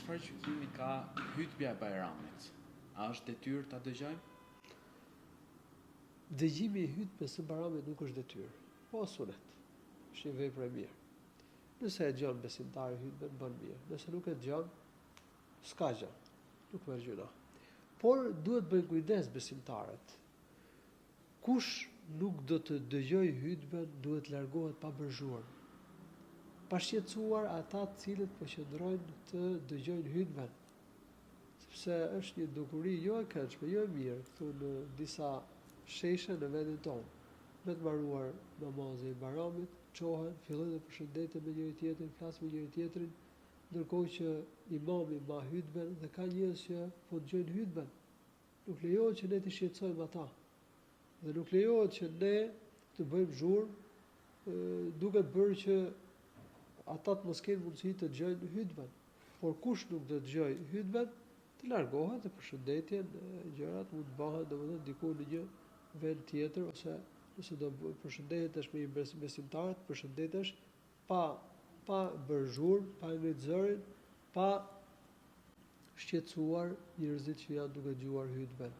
Çfarë gjykimi ka hytbja e Bajramit? A është detyrë ta dëgjojmë? Dëgjimi i hytbes së Bajramit nuk është detyrë, po sunet. Është një vepër e mirë. Nëse e dëgjon besimtari hytben bën mirë, nëse nuk e dëgjon s'ka gjë, nuk merr gjynah. Por duhet të bëjnë kujdes besimtarët. Kush nuk do të dëgjojë hytben duhet të largohet pa bërë zhurmë, pa shqetësuar ata të cilët po qëndrojnë të dëgjojnë hytben, sepse është një dukuri jo e këndshme, jo e mirë këtu në disa sheshe në vendin tonë. Me të mbaruar namazi i Bajramit, çohen, fillojnë të përshëndeten me njëri-tjetrin, flasin me njëri-tjetrin, ndërkohë që imami mba hytben dhe ka njerëz që po dëgjojnë hytben. Nuk lejohet që ne t'i shqetësojmë ata. Dhe nuk lejohet që ne të bëjmë zhurmë duke bërë që ata të mos kenë mundësi të dëgjojnë hytben. Por kush nuk do të dëgjojë hytben, të largohet dhe përshëndetjen, gjërat mund të bëhen domethënë diku në një vend tjetër ose nëse do përshëndetesh me një besimtar, të përshëndetesh pa pa bërë zhurmë, pa ngrit zërin, pa shqetësuar njerëzit që janë duke dëgjuar hytben.